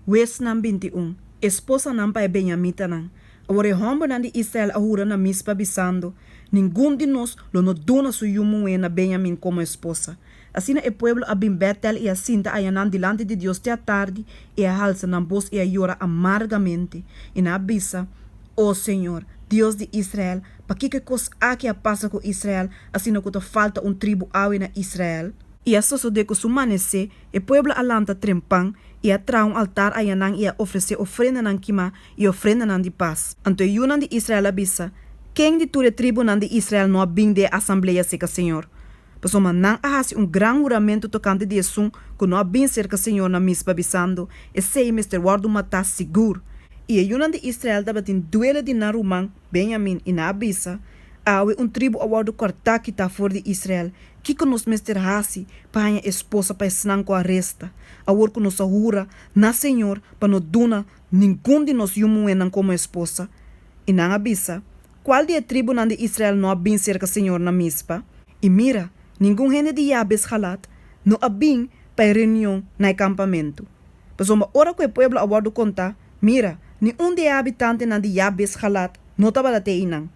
Huesnan 21, Esposanan pa e benyamitanan. Awor e hòmbernan di Israel a hura na Mispa, bisando, Ningun di nos lo no duna su yu muhé na Benyamin komo esposa. Asina e pueblo a bin Bètel i a sinta ayanan dilanti di Dios te atardi, i a halsa nan bos i a yora amargamente. I nan a bisa, O señor, Dios di Israel, pakiko e kos aki a pasa ku Israel, asina ku ta falta un tribu awe na Israel? I a sosodé ku su manesé e pueblo a lanta trempan i a traha un altar ayanan i a ofresé ofrendanan kimá i ofrendanan di pas. Anto e yunan di Israel a bisa, Ken di tur e tribunan di Israel no a bin den e asamblea serka señor? Pasobra nan a hasi un gran huramentu tokante di esun ku no a bin serka señor na Mispa, bisando, Esei mester wòrdu matá sigur. I e yunan di Israel tabatin duele di nan ruman Benjamin, i nan a bisa, Awe un tribu a wòrdu kòrtá kitá for di Israel. Kiko nos mester hasi pa haña esposa pa esnan ku a resta, awor ku nos a hura na señor pa no duna ningun di nos yu muhénan komo esposa? I nan a bisa, Kual di e tribunan di Israel no a bin serka señor na Mispa? I mira, ningun hende di Yabes-Galad no a bin pa e reunion na e kampamentu. Pasobra ora ku e pueblo a wòrdu kontá, mira, ni un di e habitantenan di Yabes-Galad no tabata te einan.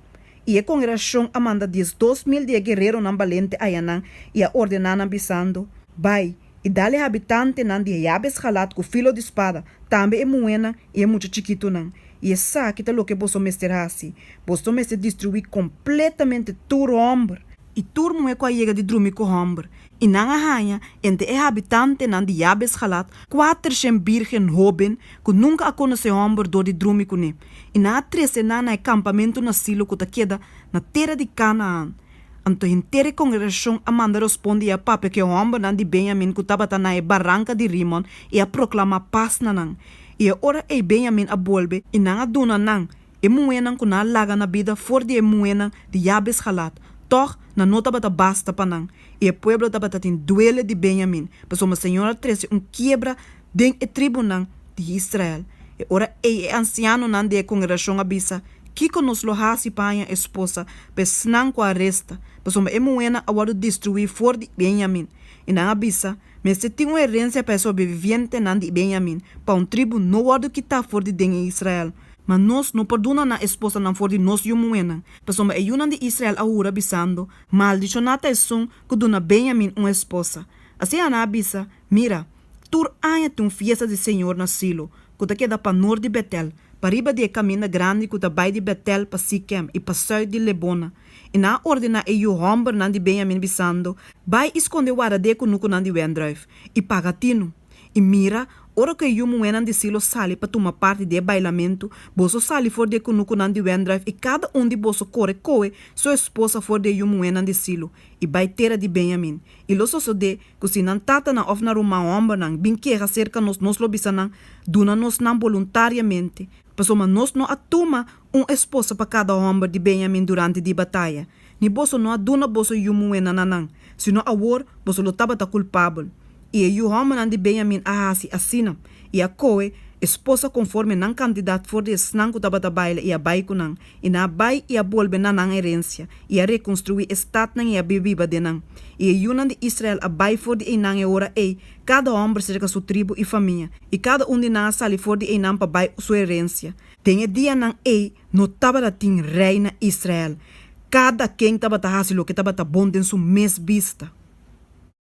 I e kongregashon a manda 12,000 di e guereronan balente ayanan i a ordená nan, bisando, Bai, i dal e habitantenan di Yabes-Galad ku filo di spada, tambe e muhénan i e mucha chikitunan. I esaki ta loke boso mester hasi, Boso mester destruí kompletamente tur hòmber i tur muhé ku a yega di drumi ku hòmber. I nan a haña entre e habitantenan di Yabes-Galad kuatershen bírgen hóben ku nunka a konosé hòmber dor di drumi kuné, i nan a trese nan na e kampamentu na Silo ku ta keda na tera di Kanaan. Anto henter e kongregashon a manda rospondi i a papia ku e hòmbernan di Benyamin ku tabata na e baranka di Rimon i a proklamá pas na nan. I e ora ei Benyamin a bolbe, i nan a duna nan e muhénan ku nan a laga na bida for di e muhénan di Yabes-Galad, tòg nan no tabata basta pa nan, i e pueblo tabata tin duele di Benyamin, pasobra señor a trese un kiebra den e tribunan di Israel. E ora ei e ansianonan di e kongregashon a bisa, Kiko nos lo hasi pa haña esposa pa esnan ku a resta, pasobra e muhénan a wòrdu destruí for di Benyamin? I nan a bisa, Mester tin un herensia pa e sobrevivientenan di Benyamin, pa un tribu no wòrdu kitá for di den e Israel. Ma nos no por duna nan esposanan for di nos yu muhénan, pasobra e yunan di Israel a hura bisando, Maldishoná ta esun ku duna Benyamin un esposa. Asina nan a bisa, Mira, tur aña tin un fiesta di señor na Silo, ku ta keda panor di Betel, pariba di e kaminda grandi ku ta bai di Betel pa Sikem i pasùit di Lebona. I nan a ordená e yu hòmbernan di Benyamin, bisando, Bai i skonde warda di e kunukunan di wendrùif, i paga tinu. I mira, ora ku e yu muhénan di Silo sali pa tuma parti di e bailamentu, boso sali for di e kunukunan di wendrùif i kada un di boso kore kohe su esposa for di e yu muhénan di Silo, i bai tera di Benyamin. I lo sosodé ku si nan tatanan òf nan ruman hòmbernan bin keha serka nos, nos lo bisa nan, Duna nos nan boluntariamente, pasobra nos no a tuma un esposa pa kada hòmber di Benyamin durante di bataya, ni boso no a duna boso yu muhénan na nan, sino awor boso lo tabata kulpabel. I e yu hòmbernan di Benyamin a hasi asina, i a kohe esposa konforme nan kantidat for di esnan ku tabata baila i a bai ku nan, i nan a bai i a bolbe na nan herensia, i a rekonstruí e statnan i a biba den nan. I e yunan di Israel a bai for di einan e ora ei, kada hòmber serka su tribu i famia, i kada un di nan a sali for di einan pa bai su herensia. Den e dianan ei no tabata tin rei na Israel. Kada ken tabata hasi loke tabata bon den su mes bista.